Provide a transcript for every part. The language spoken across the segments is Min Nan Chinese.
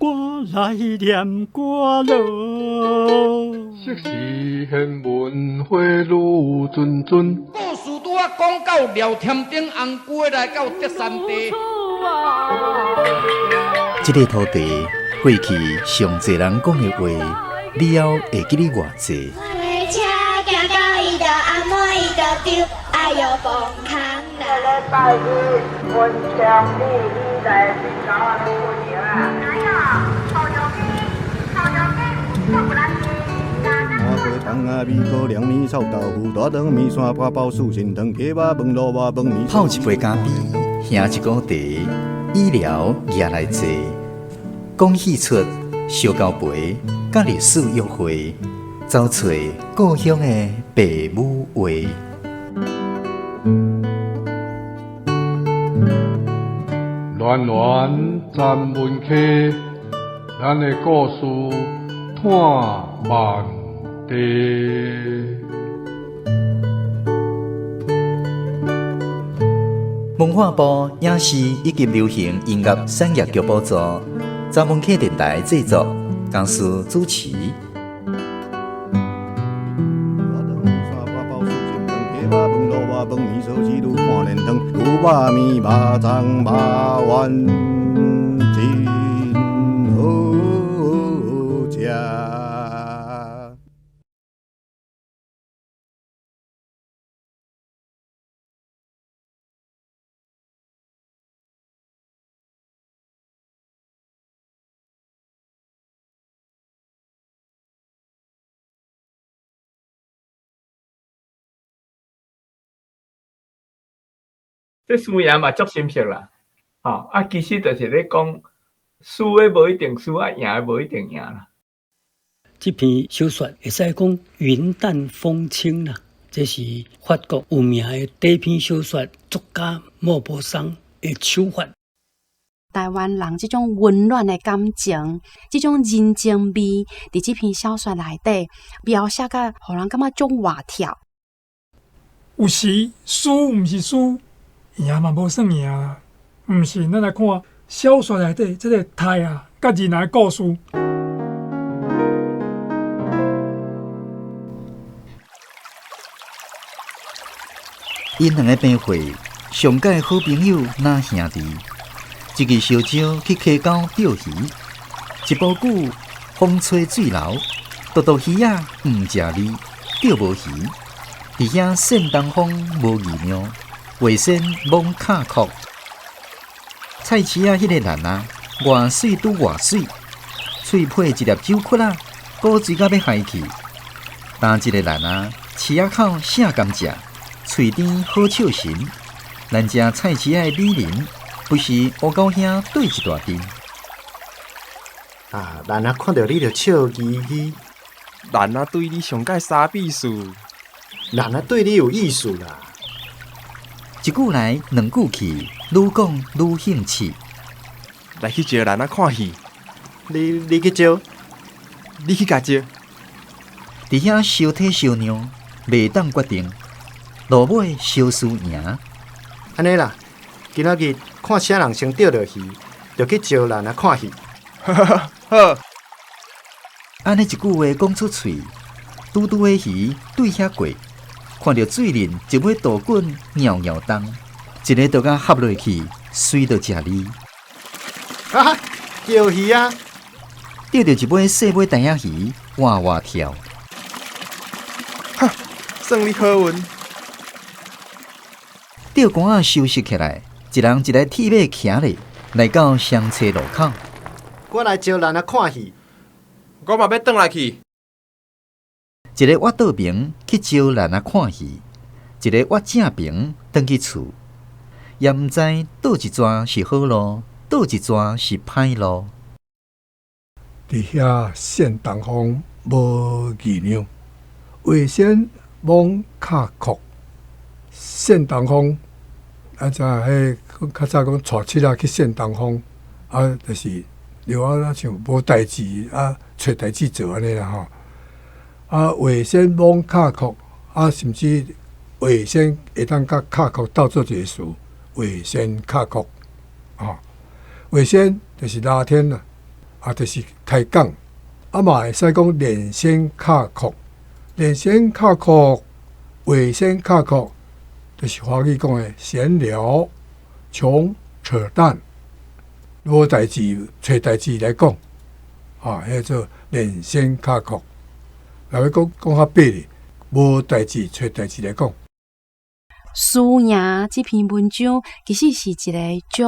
我來念歌囉。昔時玄文花愈谆谆。故事拄仔講到廖添丁紅龜來到德山地。這个土地過去上濟人講的話，以後會記得偌濟？拜一文昌你你來泡一杯咖啡，喝一壺茶，醫療也來坐，講戲出燒交陪，佮歷史約會，走揣故鄉的爸母話。戀戀三文溪，咱的故事伴萬地。文化部影視以及流行音樂產業局補助，查文溪電台製作，公司主持。這輸贏嘛足深色啦，吼啊，其實就是咧講，輸的無一定輸，啊贏的無一定贏啦。這篇小說會使講雲淡風輕啦，這是法國有名的短篇小說作家莫泊桑的手法。台灣人這種溫暖的感情，這種人情味，佇這篇小說內底描寫甲，予人感覺足活跳。有時輸毋是輸。贏嘛無算贏啦，毋是咱來看小說內底這个刣啊，佮仁的故事。𪜶兩个平歲上佳好朋友若兄弟，一支燒蕉去溪溝釣魚，一晡久風吹水流，獨獨魚仔毋食膩，釣無魚。佇遐扇東風無魚苗。畫仙罔跤殼，菜市仔彼个蘭仔，偌媠拄偌媠，喙配一粒酒窟仔，古錐甲欲害去。担一个蘭仔，市仔口聖甘蔗，喙甜好笑神。咱遮菜市仔的美人，不是烏狗兄對一大陣。啊，蘭仔看著你就笑嘻嘻，蘭仔對你上蓋啥意思？蘭仔對你有意思啦。一句來，兩句去，愈講愈興趣。來去招蘭仔看戲。你去招，你去共招。佇遐相體相讓，袂當決定，落尾相輸贏。按呢啦，今仔日看啥人先釣著魚，就去招蘭仔看戲。好。按呢一句話講出喙，拄拄的魚對遐過。看著水輪一尾大滾，搖搖動，一个就共合落去，隨著食膩。哈哈，釣魚啊！釣著一尾細尾呆仔魚，活活跳。哈，算你好運。釣竿仔收拾起來，一人一台鐵馬騎咧，來到雙車路口。我來招蘭仔看戲，我嘛欲轉來去。一个倚倒爿去招蘭仔看戲，一个倚正爿轉去厝，也毋知佗一逝是好路，佗一逝是歹路。佇遐扇東風無月亮，畫仙罔跤殼。扇東風，啊，知影彼較早講娶妻仔去扇東風，啊，就是著啊，像無代誌啊，揣代誌做按呢啦吼。啊，畫仙罔跤殼，啊，甚至畫仙會當佮跤殼鬥做一个詞，畫仙跤殼，吼，畫仙就是熱天啦，啊，啊，就是開講，啊嘛會使講連線敲哭，連線敲哭，話先敲哭，就是華語講的閒聊、窮扯淡，無代誌揣代誌來講，啊，彼做連線敲哭。若欲講講較白咧，無代誌揣代誌來講。輸贏這篇文章其實是一個足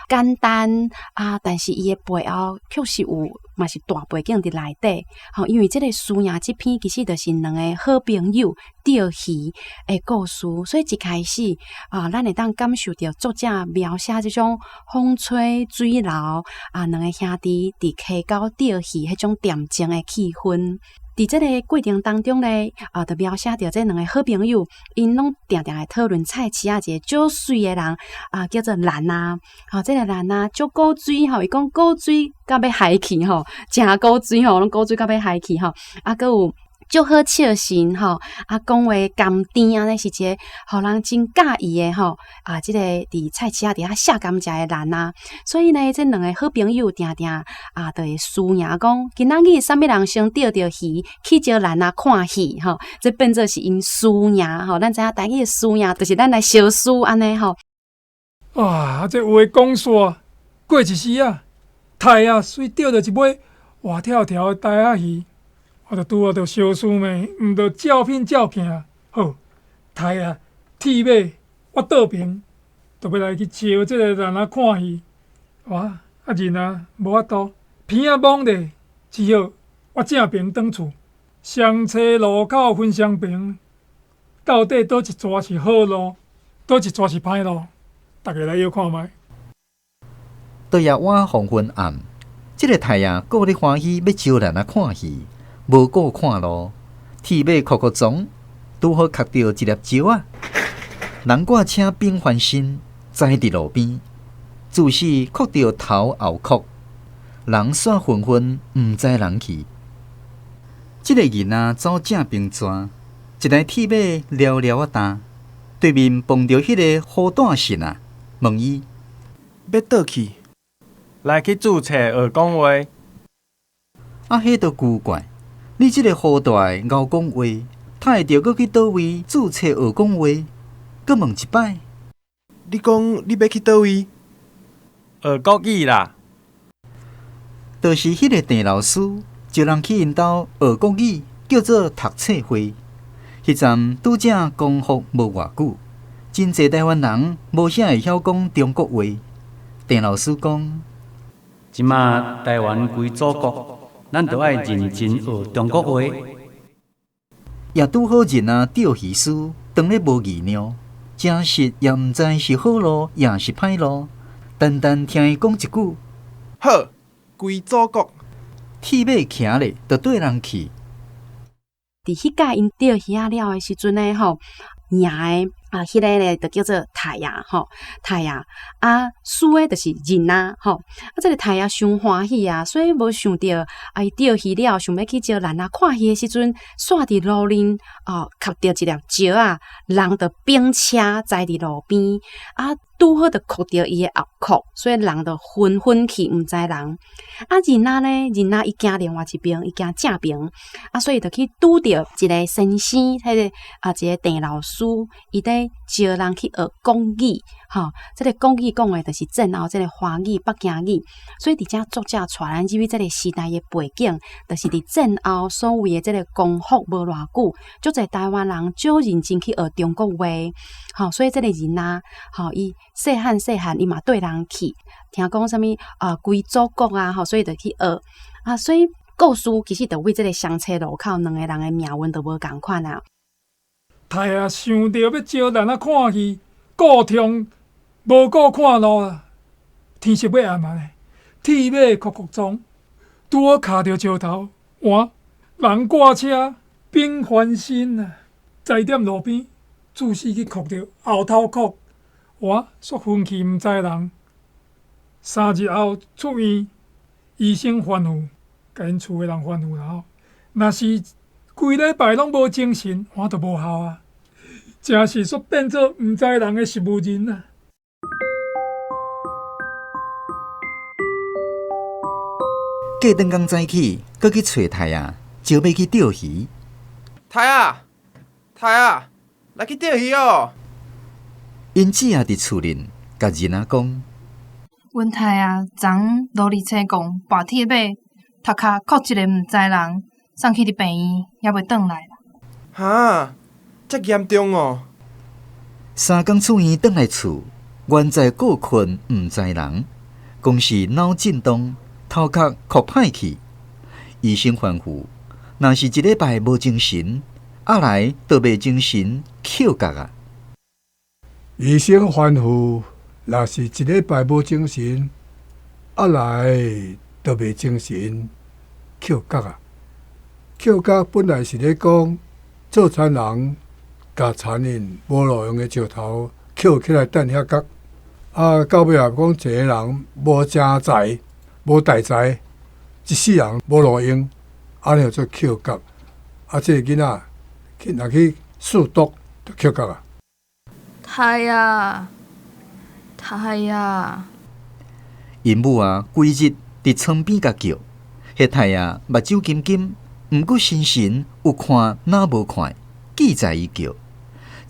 簡單啊，但是伊的背後確實有嘛是大背景佇內底。吼，因為這個輸贏這篇其實就是兩個好朋友釣魚的故事，所以一開始啊，咱會當感受著作者描寫這種風吹水流啊，兩個兄弟佇溪溝釣魚彼種恬靜的氣氛。佇這個過程當中咧，啊，就描寫著這兩個好朋友，𪜶攏定定會討論菜市仔一個足媠的人，啊，叫做蘭啊，吼，這個蘭啊足古錐吼，伊講古錐甲欲害去吼，誠古錐吼，攏古錐甲欲害去吼，啊，閣有足好笑神吼，啊，講話甘甜按呢是一個予人真佮意的吼，啊，這個佇菜市仔佇遐卸甘蔗的蘭啊，所以呢，這兩個好朋友定定啊，就會輸贏講，今仔日啥物人先釣著魚去招蘭啊看戲吼，這變做是𪜶輸贏吼，咱知影台語的輸贏就是咱來相輸按呢吼。啊，這話講煞過一時仔，太啊，隨釣著一尾活跳跳的鯛仔魚。我就拄好著相思命，毋著照片照鏡。好，刣啊，鐵馬，我倒爿，就欲來去招這个蘭仔看戲。哇，啊人啊無法度，鼻仔懵咧，只好我正爿轉厝，雙叉路口分雙爿，到底佗一逝是好路，佗一逝是歹路？逐家來臆看覓。到夜晚黃昏暗，這个太陽顧咧歡喜，欲招蘭仔看戲。無顧看路，鐵馬哭哭撞，拄好磕著一粒石仔。人掛車反翻身，栽佇路邊，自死哭著頭後殼，人煞昏昏，毋知人去。這个囡仔走正爿逝，一台鐵馬寥寥仔擔，對面碰著彼个虎大神啊，問伊欲佗去？來去註冊學講話。啊，彼都古怪。你這個虎大的𠢕講話，他會著閣去佗位註冊學講話？閣問一擺。你講你欲去佗位？學國語啦。就是彼个鄭老師招人去𪜶兜學國語，叫做讀冊會。彼陣拄正光復無偌久，真濟台灣人無啥會曉講中國話。鄭老師講：這馬台灣歸祖國。咱著愛認真學中國話。也拄好人仔釣魚師，當咧無魚量，誠實也毋知是好路，抑是歹路。單單聽伊講一句，好，歸祖國。鐵馬騎咧，就綴人去。佇彼擺𪜶釣魚仔了的時陣呢，吼，贏的啊，彼个咧就叫做刣仔吼，刣仔啊，輸的就是人仔吼。啊，這个刣仔傷歡喜啊，所以無想著啊，伊釣魚了，想欲去招蘭仔看戲的時陣，煞佇路面哦，磕著一粒石仔，人就反車栽佇路邊啊，拄好就磕著伊的後殼，所以人就昏昏去，毋知人。啊，囡仔呢，囡仔伊行另外一爿，伊行正爿，啊，所以就去拄著一个先生，彼个啊，一个鄭老師，伊佇招人去學國語，吼，這个國語講的就是戰後這个華語、北京語，所以佇遮作者帶咱入去這个時代的背景，就是佇戰後所謂的這个光復無偌久，足濟台灣人足認真去學中國話，吼，所以這个囡仔，吼，伊細漢細漢，伊嘛綴人去，聽講啥物啊，歸祖國啊，吼，所以就去學啊，所以故事其實就為這个雙叉路口兩個人的命運就無仝款啊。刣仔想著欲招蘭仔看戲，顧痛無顧看路啦。天色欲暗啊咧，鐵馬哭哭撞，拄好卡著石頭，哇！人掛車反翻身啊，栽踮路邊，自死去哭著後頭殼，哇！煞昏去毋知人。3日後出院，醫生吩咐，共𪜶厝的人吩咐啦吼，若是規禮拜攏無精神，我就無效啊！誠是煞變做毋知人的植物人啊！過轉工早起，閣去揣太仔，招欲去釣魚。太仔，太仔，來去釣魚哦！𪜶姊仔佇厝裡共囡仔講：阮太仔昨昏落二车公跋鐵馬，頭殼磕一个毋知人，送去佇病院，猶未轉來啦。哈，遮嚴重哦！三工出院轉來厝，原在過困毋知人，講是腦震盪，頭殼磕歹去。醫生吩咐，若是一禮拜無精神，仔來就袂精神，抾角啊！醫生吩咐，若是一禮拜無精神，仔來就袂精神，抾角啊！抾角本來是咧講做田人共田𪜶無路用的石頭抾起來擲遐角，啊，到尾仔講一个人無成才、無大才，一世人無路用，按呢叫做抾角。啊，這个囡仔去若去試毒，就抾角啊！太仔，太仔！𪜶母仔，規日佇床邊共叫，彼太仔目睭金金，毋過神神有看若無看，記在伊叫，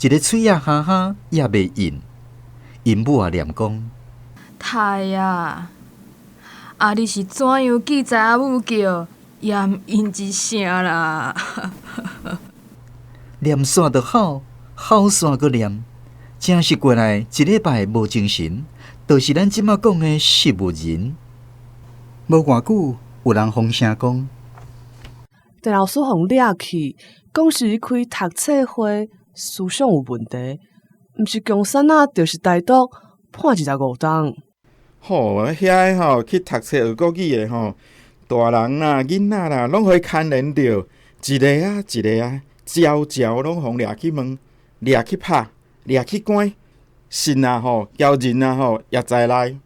一个喙仔哈哈也袂應。𪜶母仔念講：太仔，啊你是怎樣記在阿母叫，也毋應一聲啦？念煞就吼，吼煞閣念，真是過來一禮拜無精神，就是咱這馬講的失物人。無偌久，有人風聲講，鄭老師予掠去，講是伊開讀冊會，思想有問題，毋是共產仔，就是台獨，判25冬。吼，遐个吼去讀冊學國語的吼，大人啦、囡仔啦，攏予伊牽連著，一个啊一个啊，招招攏予掠去問，掠去拍，掠去關，信啊吼，交人啊吼，也在內。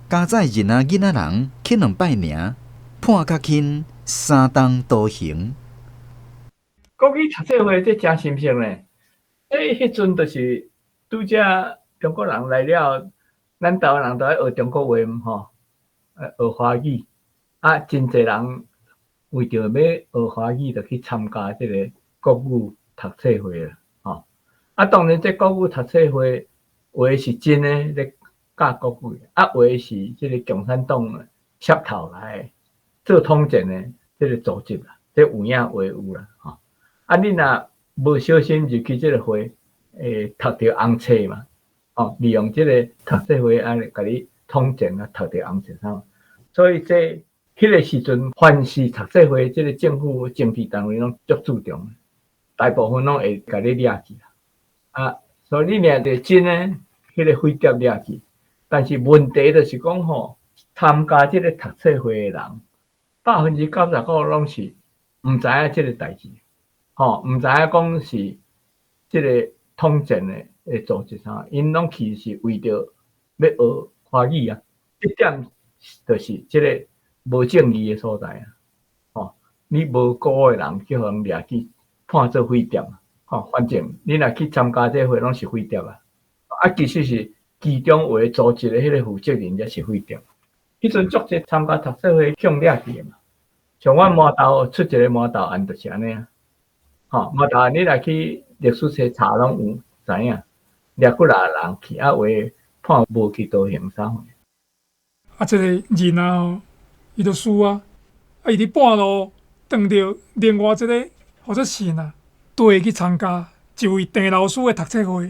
加載囡仔囡仔人去兩擺爾，判較輕三冬徒刑。國語讀冊會這誠深刻呢。這彼陣就是拄才中國人來了，咱台灣人都愛學中國話毋吼，學華語。啊，真濟人為著欲學華語，就去參加這个國語讀冊會啦，吼。啊，當然這國語讀冊會有的是真的咧教國語，啊，有的是這个共產黨插頭來做統戰的這个組織啦，這有影有的有啦，吼。啊，你若無小心入去這个會，會讀著紅冊嘛，吼，利用這个讀冊會按呢共你統戰啊，讀著紅冊啥。所以這彼个時陣，凡是讀冊會，這个政府政治單位攏足注重，大部分攏會共你掠去啦。啊，所以你掠著真的，彼个匪諜掠去，但是問題就是講吼，參加這个讀冊會的人，95%攏是毋知影這个代誌，吼，毋知影講是這个統戰的的組織啥，𪜶攏去是為著欲學華語啊，這點就是這个無正義的所在啊！吼，你無辜的人去予人掠去判做匪諜啊！吼，反正你若去參加這會，攏是匪諜啊！啊，其實是其中有的組織的彼个負責人才是匪諜。彼陣足濟參加讀冊會去予掠去的嘛，像阮麻豆出一个麻豆案就是按呢啊！吼，麻豆案你若去歷史冊查攏有知影，掠幾若個人去，啊，有的判無期徒刑啥貨。啊，這个人啊吼，伊就輸啊！啊，伊佇半路撞著另外一个，號做信啊，綴去參加一位鄭老師的讀冊會。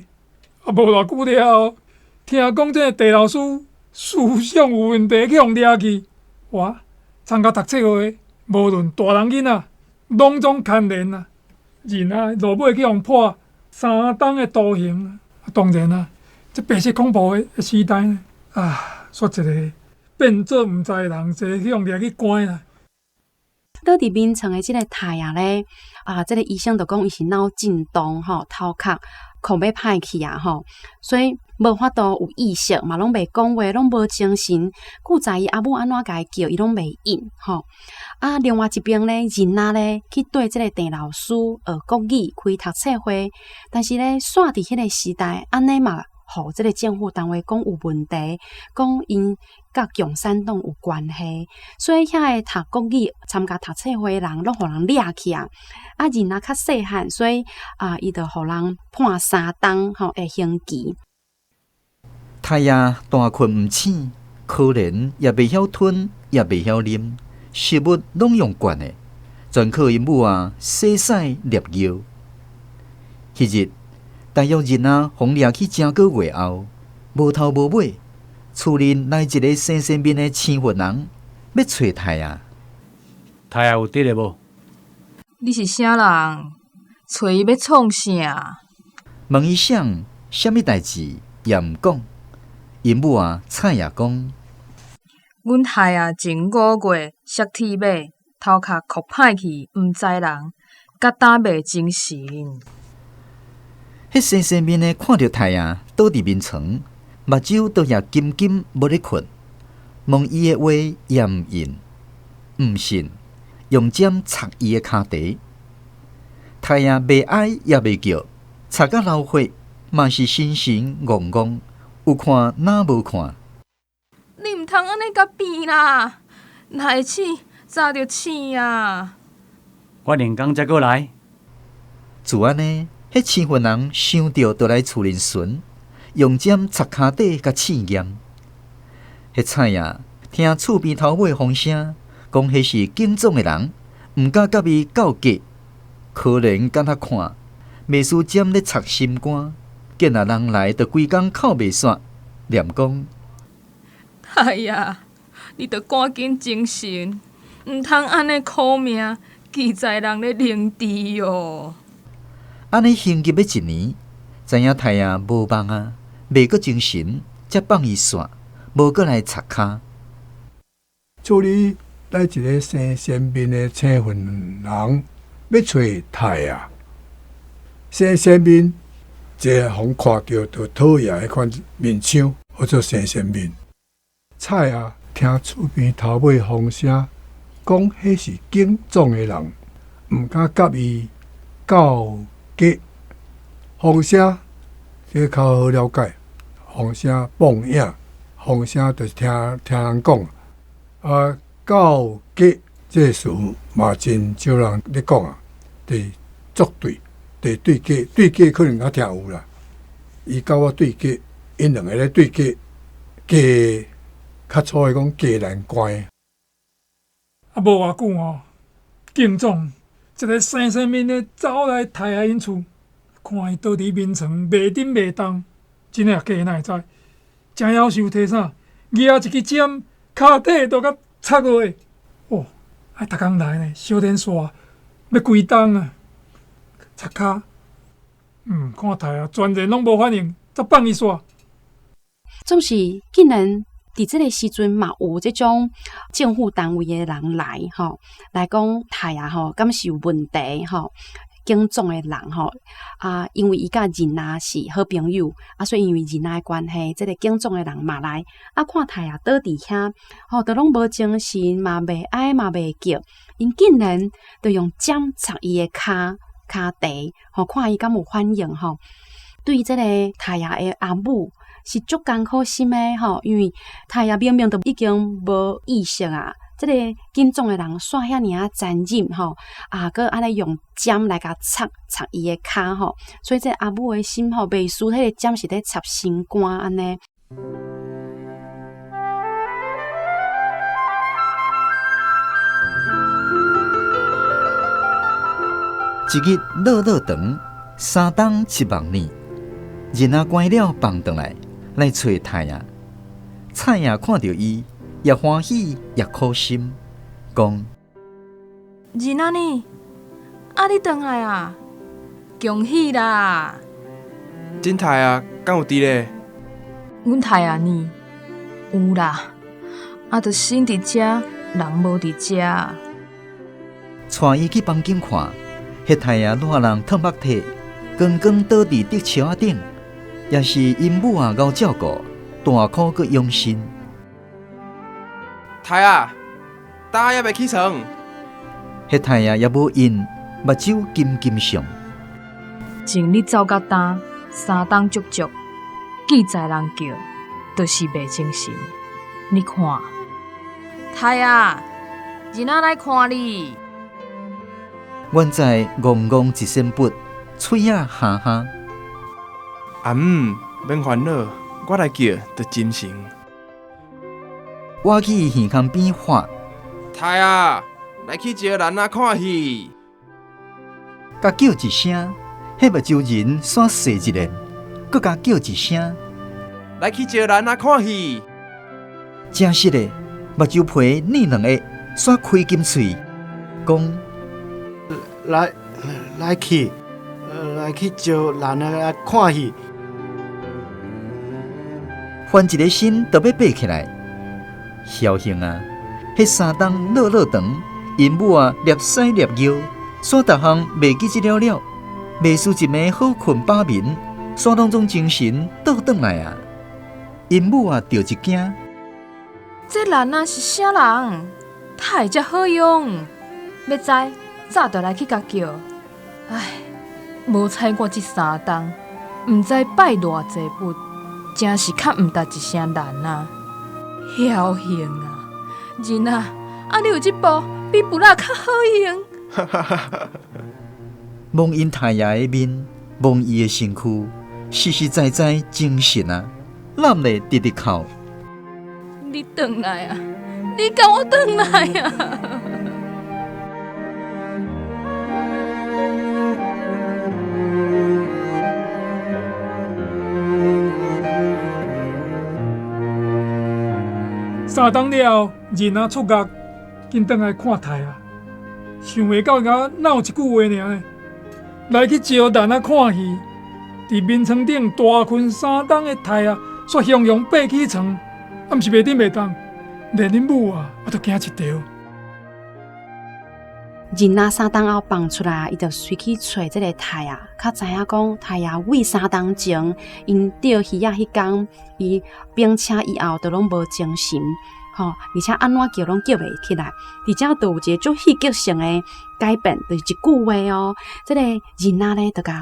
啊，無偌久了後，聽講這個鄭老師思想有問題，去予掠去。哇！參加讀冊會，無論大人囡仔，攏總牽連啊！人啊，落尾去予判三冬的徒刑。啊，當然啊，這白色恐怖的時代呢，啊，煞一个變做毋知人，一个去予掠去關啦。倒佇眠床的這个太仔咧，啊，這个醫生就講伊是腦震盪吼，頭殼磕欲歹去啊吼，所以無法度有意識嘛，攏袂講話，攏無精神。故知伊阿母按怎共伊叫，伊攏袂應吼。啊，另外一邊咧，囡仔咧去綴這个鄭老師學國語，開讀冊會，但是咧，煞佇彼个時代，按呢嘛予這个政府單位講有問題，講𪜶佮共產黨有關係，所以遐个讀國語、參加讀冊會的人，攏予人掠去啊！啊，囡仔較細漢，所以啊，伊就予人判三冬吼的刑期。太爺大睏毋醒，可憐也袂曉吞，也袂曉啉，食物攏用灌的，全靠𪜶母啊洗屎尿尿。彼日，大約囡仔予掠去誠個月後，無頭無尾，厝裡來一个生生面的生份人，欲揣太爺。太爺有佇咧無？你是啥人？揣伊欲創啥？問伊啥？啥物代誌？也毋講。𪜶母啊，菜也講。阮太爺前五月摔鐵馬，頭殼磕歹去，毋知人，到今袂精神。彼生生面的看著太爺倒佇眠床，目睭都也金金無咧睏，問伊的話也毋應，毋信，用針插伊的跤蹄。太爺袂哀也袂叫，插甲流血，嘛是神神戇戇，有看若無看。你毋通按呢共變啦，若會醒，早就醒啊！我兩工才閣來。就按呢，彼生份人想著就來厝裡巡，用針插跤底共試驗。彼菜仔聽厝邊頭尾風聲，講彼是警總的人，毋敢佮伊鬥格，可憐敢若看，袂輸針咧插心肝，見若人來，就規工哭袂煞，念講：哎呀，你著趕緊精神，毋通按呢苦命，記在人咧靈智哦。按呢刑入欲一年，知影太爺無望啊，袂閣精神，才放伊煞，無閣來插跤。厝裡來一个生仙面的青份人，欲揣太爺。生仙面，這个予看著就討厭彼款面相，叫做生仙面。菜仔聽厝邊頭尾風聲，講彼是警總的人，毋敢佮伊鬥格。風聲，這個較好了解。風聲報應，風聲就是聽聽人講。啊，鬥格這個詞嘛真少人咧講啊，就是作對，就是對格，對格可能較聽有啦。伊佮我對格，𪜶兩个咧對格，格較粗的講格難關。啊，無偌久吼，警總一个生生面的走來太爺𪜶厝，看伊倒佇眠床袂振袂動，真的假哪會知？誠夭壽提啥，舉一支針，跤底就共插落去。哦，愛逐工來呢，小電線欲幾冬啊？插跤，看太爺全然攏無反應，才放伊煞。總是竟然佇這个時陣嘛有這種政府單位的人來吼，來講太爺吼，敢是有問題吼？警總的人吼啊，因為伊佮囡仔是好朋友啊，所以因為囡仔的關係，這個警總的人嘛來啊，看太爺倒佇遐吼，都攏無精神，嘛袂哀嘛袂叫，𪜶竟然就用針插伊的跤跤蹄吼，看伊敢有反應吼。對這個太爺的阿母是足艱苦心的吼，因為太爺明明都已經無意識啊。這個警總的人煞遐爾仔殘忍吼，啊，閣按呢用針來共插插伊的跤吼，所以這個阿母的心吼，袂輸彼个針是咧插心肝按呢。一日落落長，三冬七望年，囡仔關了放轉來，來揣太爺。菜仔看著伊，也歡喜也苦心，講：囡仔呢？啊，你轉來啊！恭喜啦！恁太爺敢有佇咧？阮太爺呢？有啦，啊，就身佇遮，人無佇遮。帶伊去房間看，彼太爺賴人褪目體，剛剛倒佇竹梢仔頂，也是𪜶母仔𠢕照顧，大苦閣養心。太爺，今猶袂起床。彼太爺也無應，目睭金金上。前日走到今，三冬足足，記在人叫，就是袂精神。你看，太啊，囡仔來看你。阮在戆戆一身骨，喙仔哈哈。阿姆，免烦恼，我來叫就精神。我去伊耳孔邊喊。太啊，來去招蘭仔看戲。共叫一聲，彼目睭仁煞細一下，閣共叫一聲。來去招蘭仔看戲。真實的，目睭皮捏兩下，煞開金喙，講。來去招蘭仔看戲。翻一个身就欲爬起來，僥倖啊！彼三冬落落長，𪜶母啊掠屎掠尿，煞逐項袂記得了了，袂輸一暝好睏飽眠，煞攏總精神倒轉來啊！𪜶母啊著一驚，這蘭仔是啥人？哪會遮好用？欲知早就來去共叫。唉，無彩我這三冬，毋知拜偌濟佛，真是較毋值一聲蘭仔。僥倖啊，仁啊，啊你有這步比布仔較好用。望𪜶太爺的面，望伊的身軀，實實在在精神啊，攬咧直直哭。你轉來啊！你共我轉來啊！三冬了後，仁仔出獄，緊轉來看太啊，想袂到共我鬧一句話爾呢，來去招蘭仔看戲，佇眠床頂大睏三冬的太啊，煞雄雄爬起床，啊，毋是袂振袂動，連恁母啊，啊都驚一跳。仁仔三冬後放出來，伊就隨去揣這个太啊，較知影講太啊為三冬前，𪜶釣魚仔彼工，伊冰車以後都攏無精神，吼，而且按怎叫攏叫袂起來。而且就有一个足戲劇性的改變，就是一句話哦。這个仁仔咧，就共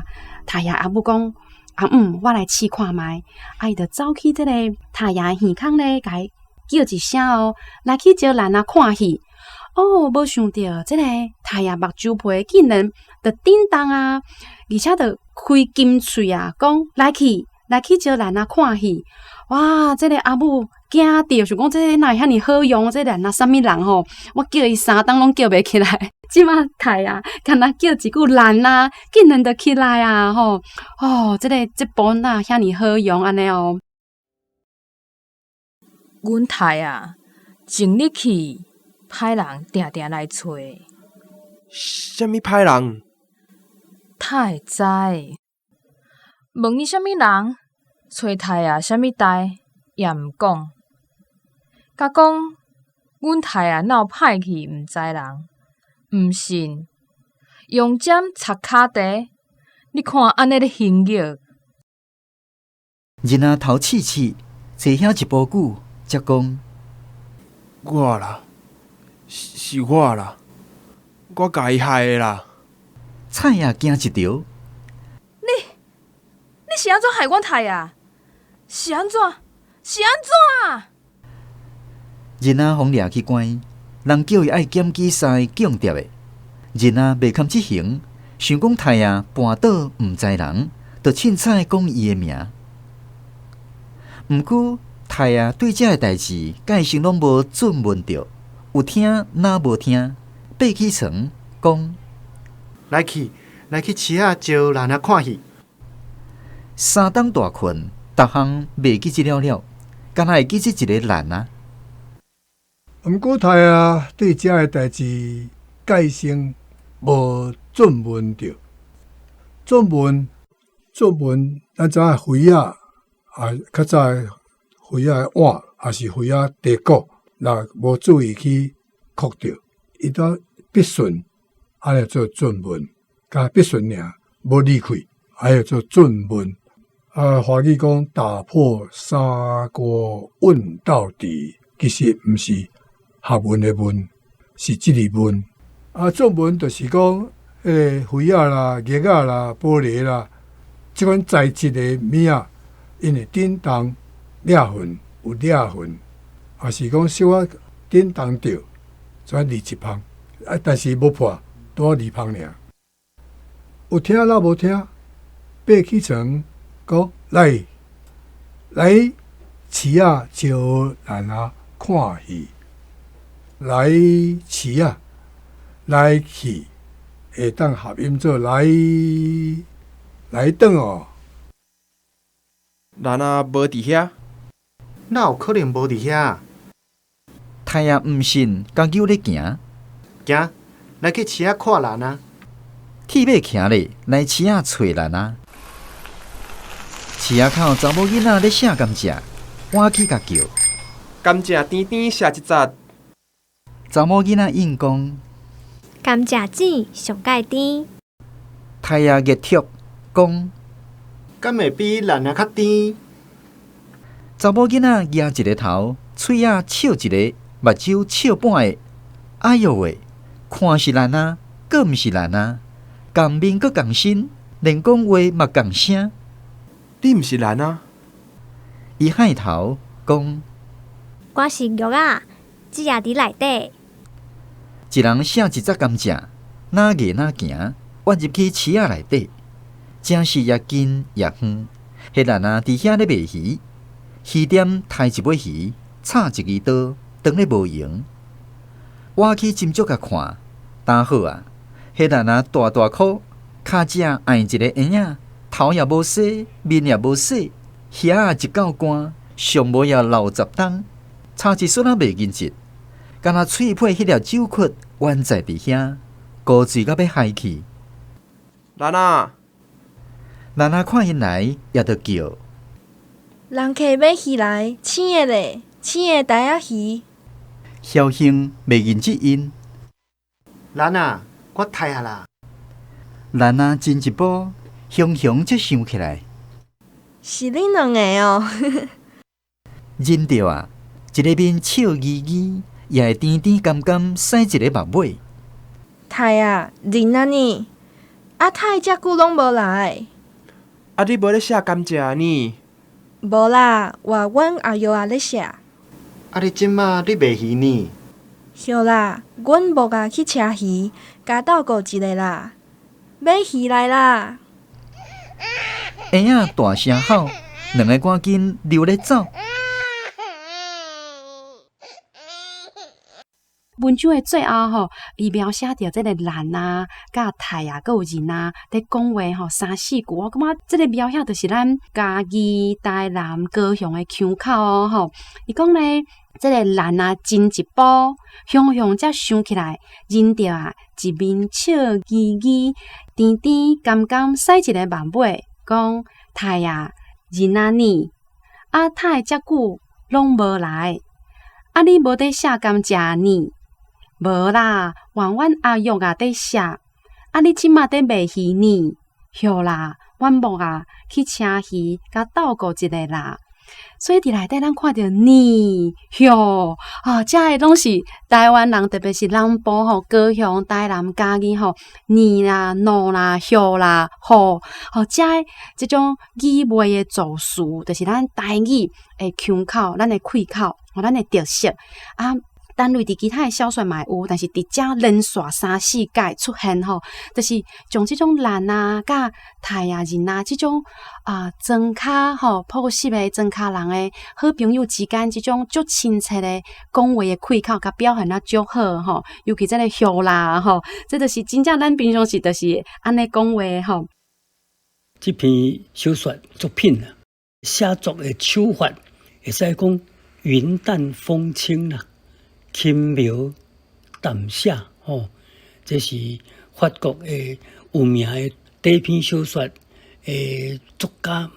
太爺阿母講：阿姆，我來試看覓。啊，伊就走去這个太爺耳孔咧，共伊叫一聲哦，來去招蘭仔看戲。哦，無想著這个太爺目睭皮竟然就振動啊，而且就開金喙啊，講來去來去招蘭仔看戲。哇！這个阿母驚著，想講這个哪會遐爾好用？這個蘭仔啥物人吼？我叫伊三冬攏叫袂起來，這馬太啊，敢若叫一句蘭仔，竟然就起來啊！吼哦，這个這步哪遐爾好用按呢哦？阮太啊，前日起歹人定定來揣。啥物歹人？哪會知？問伊啥物人，揣太啊啥物代，也毋講。佮講，阮太啊哪有歹去，毋知人，毋信，用針插跤蹄，你看按呢咧形容。仁仔頭刺刺，坐遐一晡久，才講：我啦，是我啦，我共伊害的啦。菜也驚一跳。你是按怎害阮太啊？是按怎？是按怎？仁仔予掠去關，人叫伊愛檢舉三个強盜的。仁仔袂堪執行，想講太啊絆倒毋知人，就凊彩講伊的名。毋過太啊對這个代誌，蓋先攏無准問著，有聽若無聽，爬起床講：來去市仔招蘭仔看戲。三冬大睏，逐項袂記得了了，敢若會記得一个蘭仔。毋過太啊，對這个代誌，蓋先無准問著。准問，准問，咱知影魚仔啊，較早魚仔碗，抑是魚仔地骨，若無注意去囥著，伊都筆順，按呢做准問，共筆順爾，無離開，按呢做准問。啊，華語講打破砂鍋問到底，其實毋是學問的問，是這個問。啊，作文就是講，彼個魚仔啦、葉仔啦、玻璃啦，這款材質的物仔，因為振動掠痕有掠痕，也是講小可振動著，才二一拍啊，但是無破，拄好二拍爾。有聽啦無聽？爬起床，講來來市仔招蘭仔看戲，來市仔來去，會當合音做來來轉哦。蘭仔無佇遐？哪有可能無佇遐？太仔毋信，共揪咧行。行，來去市仔看蘭仔。鐵馬徛咧，來市仔揣蘭仔。市仔口查某囡仔咧卸甘蔗，倚去共叫。甘蔗甜甜卸一節。查某囡仔應講：甘蔗籽上蓋甜。太仔熱踢講：敢會比蘭仔較甜？查某囡仔舉一个頭，喙仔笑一个，目睭笑半个。哎喲喂，看是蘭仔，閣毋是蘭仔，仝面閣仝身，連講話嘛仝聲。你毋是蘭仔？伊幌頭講：我是玉仔，籽也佇內底。一人卸一節甘蔗，若硬若行，挖入去市仔內底，真是也近也遠。彼蘭仔佇遐咧賣魚，魚店刣一尾魚，插一支刀，當咧無閒。倚去斟酌共看，當好啊！彼蘭仔大大箍，跤脊按一个嬰仔，頭也無洗，面也無洗，額仔一夠乾，上無也60冬，差一絲仔袂認得，敢若喙皮彼粒酒窟懸在佇遐，糊醉甲欲害去。蘭仔，蘭仔看𪜶來，也著叫。人客買魚來，青的咧，青的台仔魚。僥倖袂認得𪜶。蘭仔，我刣啊啦！蘭仔進一步，雄雄才想起來，是恁兩个哦。認著啊，一个面笑嘻嘻，也會甜甜甘甘，使一个目尾。刣啊，認啊呢？啊，刣遮久攏無來。啊，你無咧卸甘蔗呢？無啦，換阮阿玉仔咧卸。啊，你這馬咧賣魚呢？對啦，阮母仔去車魚，共鬥顧一下啦。買魚來啦！嬰仔大聲吼，兩个趕緊溜咧走。文章的最後吼，伊描寫著這个蘭啊、佮太啊、閣有人啊，佇講話吼三四句，我感覺這个描寫就是咱嘉義、台南、高雄的腔口哦吼。伊講咧，這个蘭啊，進一步，雄雄才想起來，認著啊，一面笑嘻嘻，甜甜甘甘，使一个目尾，講太啊，認啊呢，啊太遮久攏無來，啊你無佇卸甘蔗呢？無啦，換阮阿玉仔佇卸。啊，你這馬佇賣魚呢？對啦，阮母仔去車魚，共鬥顧一下啦。所以佇內底，咱看著呢、許啊，遮个攏是台灣人，特別是南部吼，高雄、台南、嘉義吼，呢啦、喏啦、許啦、吼吼，遮个這種語彙的組詞，就是咱台語的腔口，咱的開口，吼，咱的特色啊。單類佇其他的小說嘛會有，但是佇遮連續三四擺出現吼，就是將這種蘭啊、佮太啊、人啊這種啊莊跤吼樸實的莊跤人的好朋友之間這種足親切的講話的開口，佮表現啊足好吼。尤其這个許啦吼，這就是真正咱平常時就是按呢講話吼。這篇小說作品啊，寫作的手法會使講雲淡風輕啦。輕描淡寫，吼，這是法國的有名的短篇小說的作家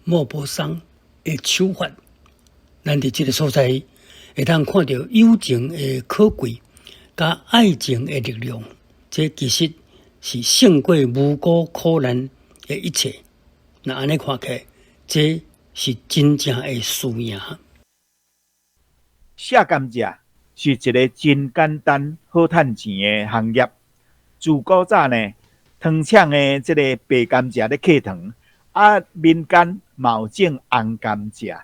莫泊桑的手法。咱佇這个所在會當看著友情的可貴，佮愛情的力量，這其實是勝過無辜苦難的一切。若按呢看起來，這是真正的輸贏。卸甘蔗是一个真簡單、好趁錢的行業。自古早呢，糖廠的這个白甘蔗咧客糖，啊，民間嘛有種紅甘蔗，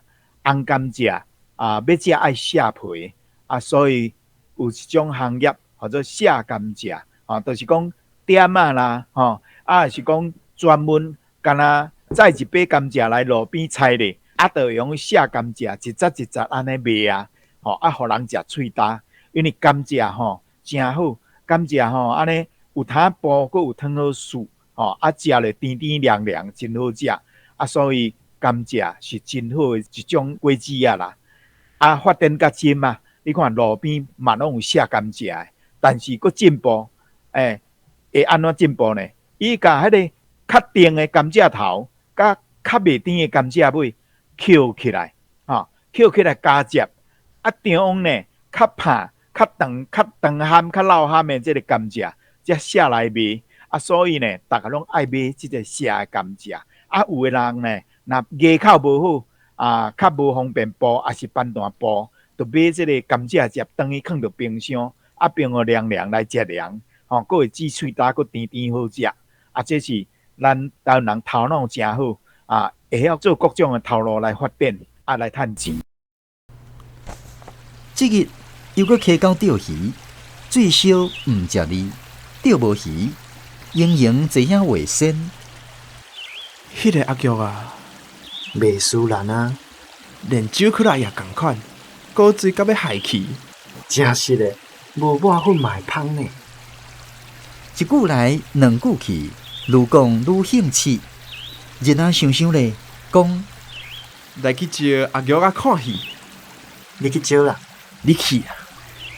紅甘蔗啊，欲食愛削皮啊，所以有一種行業號做削甘蔗，吼，就是講點仔啦，吼，啊是講專門敢若載一把甘蔗來路邊採咧，啊，就用削甘蔗一節一節按呢賣啊，吼，啊，予人食喙焦，因為甘蔗吼誠好，甘蔗吼按呢有淡薄，閣有糖好欶，吼，啊，食咧甜甜涼涼，真好食。啊，所以甘蔗是真好的一種果子仔啦。啊，發展較深啊，你看路邊嘛攏有削甘蔗的，但是閣進步，欸，會按怎進步呢？伊共彼个較甜的甘蔗頭，佮較袂甜的甘蔗尾抾起來，吼，抾起來交接，啊，將呢較拍、較長、較長蚶、較老蚶的這个甘蔗，才削來賣。啊，所以呢，逐家攏愛買這个削的甘蔗。啊，有的人呢，若牙口無好，啊，較無方便剝，抑是斑澹剝，就買這个甘蔗汁，轉去囥佇冰箱，啊，冰予涼涼來食涼，吼，閣會止喙焦，閣甜甜好食。啊，這是咱台灣人頭腦誠好，啊，會曉做各種的頭路來發展，啊，來趁錢。這日又閣溪溝釣魚，水燒毋食膩，釣無魚，盈盈坐遐畫仙。彼个阿玉啊，袂輸人啊，連酒起來也仝款，古錐甲欲害去。誠實的，無抹粉嘛會芳呢。一句來，兩句去，愈講愈興致。日仔想想咧，講來去招阿玉仔看戲。你去招啦，你去啊。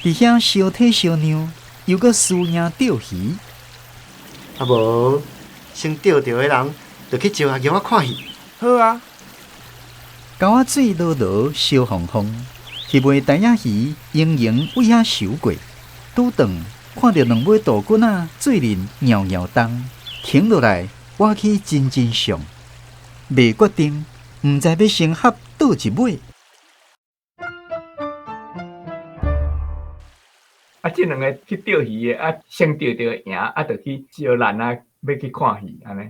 佇遐相體相讓，又閣輸贏釣魚。啊無，先釣著的人，就去招阿玉仔看戲。好啊。溝仔水濁濁，燒烘烘，彼尾呆仔魚盈盈為遐游過，拄轉看著兩尾杜鵑仔做陣搖搖動，停落來，倚起真真相，袂決定，毋知欲先合佗一尾。啊，這兩个去釣魚的，啊，先釣著贏，啊，就去招蘭仔欲去看戲，按呢。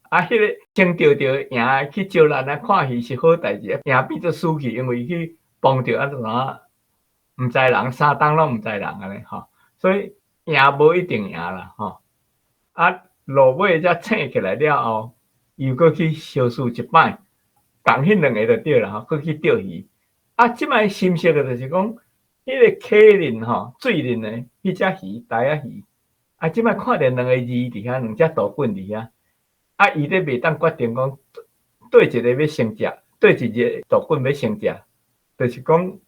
啊，彼个先釣著贏去招蘭仔看戲是好代誌，贏變做輸去，因為去碰著啊，怎毋知人，三冬攏毋知人按呢吼，所以贏無一定贏啦吼。啊，落尾才醒起來了後，又閣去相思一擺，仝彼兩个就對啦吼，閣去釣魚。啊，這擺心色的就是講，彼个溪裡吼，水裡的彼隻魚，呆仔魚，啊，這擺看著兩个字佇遐，兩隻杜鵑佇遐，啊，伊咧袂當決定講，佗一个欲先食，佗一个杜鵑欲先食，就是講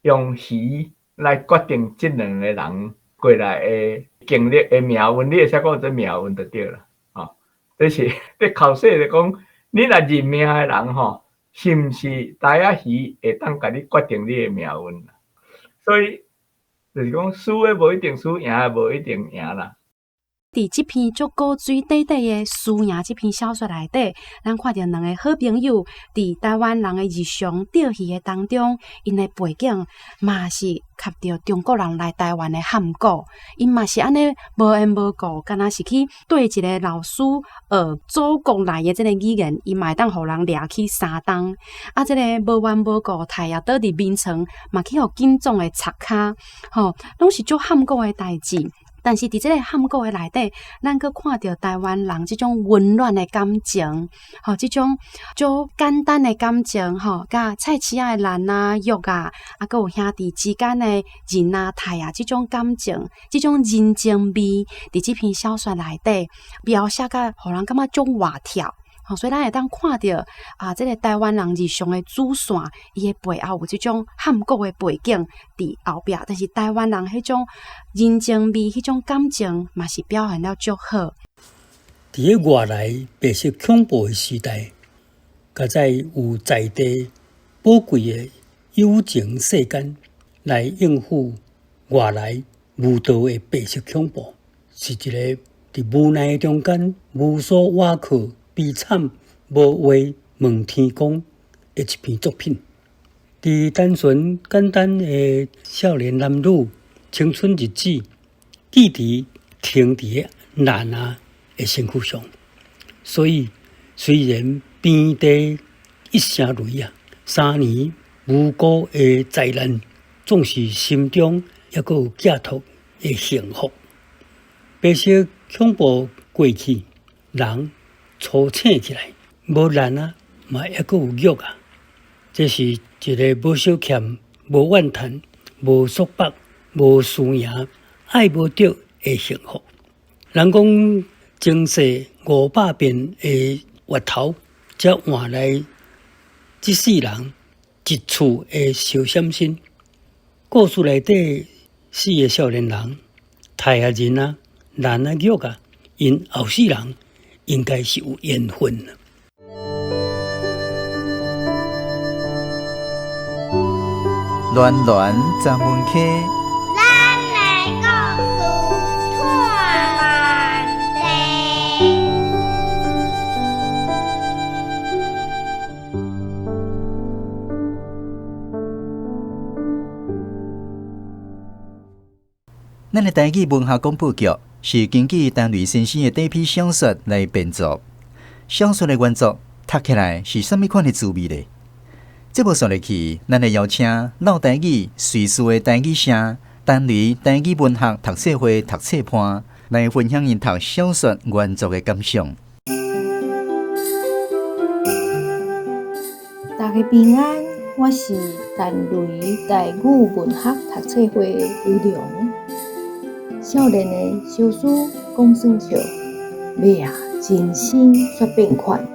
用魚來決定這兩個人過來的經歷的命運，你會使講這命運就對啦，吼，這是咧考試咧講，你若認命的人吼，是毋是呆仔魚會當共你決定你的命運？所以就是講，輸的無一定輸，贏的無一定贏啦。佇這篇足古錐短短的輸贏這篇小說內底，咱看著兩个好朋友佇台灣人的日常釣魚的當中，𪜶的背景嘛是及著中國人來台灣的譀古，𪜶嘛是按呢無緣無故，敢若是去對一个老師學祖國來的這个語言，伊嘛會當予人掠去三冬。啊，這个無緣無故太陽倒佇眠床，嘛去予警總的插跤，吼，攏是足譀古的代誌。但是佇這个譀古的內底，咱閣看著台灣人這種溫暖的感情，吼，這種足簡單的感情，吼，佮菜市仔的蘭啊、玉啊，啊，閣有兄弟之間的仁啊、泰啊，這種感情，這種人情味，佇這篇小說內底描寫甲，予人感覺足活跳。吼，所以咱會當看著啊，這个台灣人日常的主線，伊的背後有這種譀古的背景佇後壁，但是台灣人彼種人情味、彼種感情，嘛是表現了足好。佇个外來白色恐怖的時代，較早有在地寶貴的友情世間來應付外來無道的白色恐怖，是一个佇無奈中間無所倚靠、悲慘無話問天公的一篇作品。佇單純簡單的少年男女青春日子，記佇停佇個蘭仔的身軀上，所以雖然平地一聲雷啊！3年無辜的災難，總是心中猶閣有寄託的幸福。白色恐怖過去，人甦醒起來，無難啊，嘛猶閣有玉啊！這是一个無相欠、無怨嘆、無束縛、無輸贏、愛無著的幸福。人講前世500遍的月頭，才換來這世人一次的相閃身。故事內底四个少年人，太陽人啊、蘭啊、玉啊，𪜶後世人應該是有緣分。暖暖十门溪，咱的故事拖慢地。咱的台语文学广播剧是根据陈雷先生的短篇小说来编作，小说的原作读起来是啥物款的滋味呢？节目煞落去，咱来邀请老台语瑞士的台语声陈雷台语文学读册会读册伴来分享𪜶读小说原作的感想。大家平安，我是陈雷台语文学读册会的雷良。少年的小事讲耍笑，尾仔人生煞变款。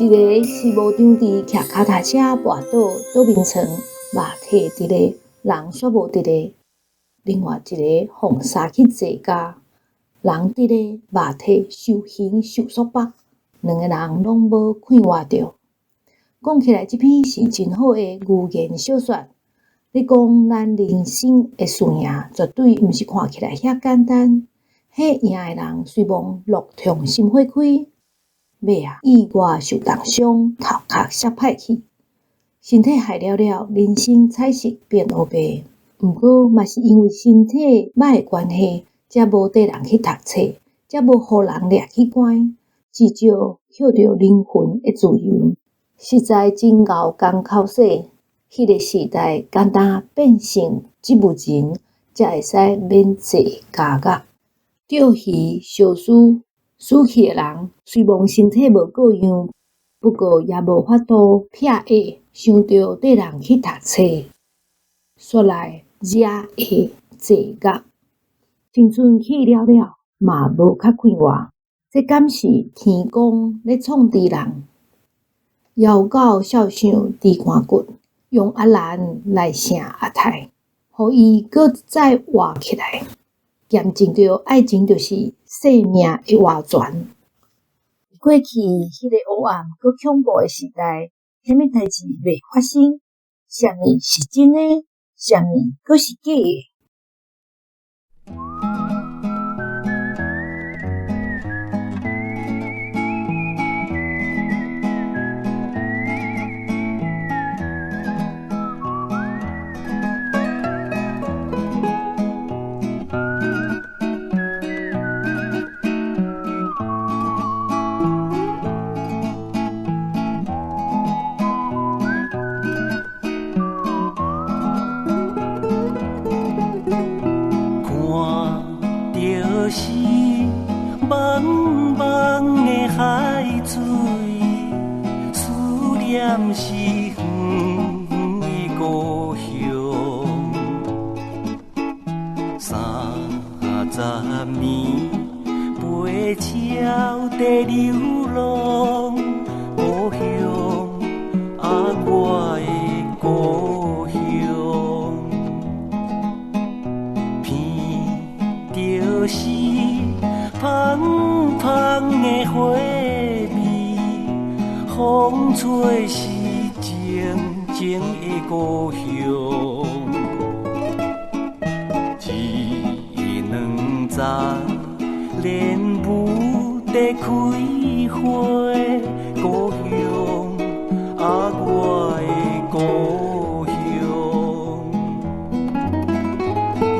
一个是无张智骑脚踏车跋倒倒眠床，肉体伫咧，人煞无伫咧；另外一个予杀去坐监，人伫咧，肉体受刑受束缚，两个人拢无快活著。讲起来，这篇是真好的寓言小说。咧讲咱人生的输赢，绝对毋是看起来遐简单。彼赢的人虽罔乐痛心花开，尾仔意外受重伤，头壳摔歹去，身体害了了，人生彩色变乌白。毋过嘛是因为身体歹的关系，才无缀人去读册，才无予人掠去关，至少捡著灵魂的自由。实在真𠢕艰苦说，彼个时代敢若变成植物人，才会使免坐监狱。钓鱼烧尸死去的人，虽罔身体无过样，不过也无法度撇下想著缀人去读册，煞来惹下坐狱。青春去了了，嘛无较快活。这敢是天公咧创治人？枵狗肖像猪肝骨，用阿兰来胜阿泰，予伊阁再活起来。验证著爱情就是生命的活泉。过去彼个黑暗阁恐怖的时代，啥物代志袂发生？啥物是真的？啥物阁是假的？是远远的故乡，30年飞鸟在流浪，故乡啊，我的故乡，闻著是芳芳的花味，风吹是静静的故乡，一两丛莲雾在开花，故乡啊，我的故乡，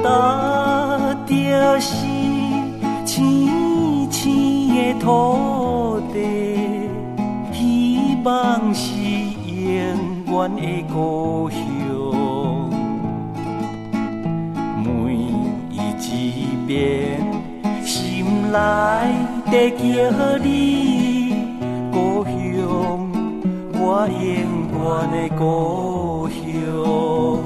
踏著是青青的土地，彼望是永遠的故鄉。每一遍心內在叫你故鄉，我永遠的故鄉。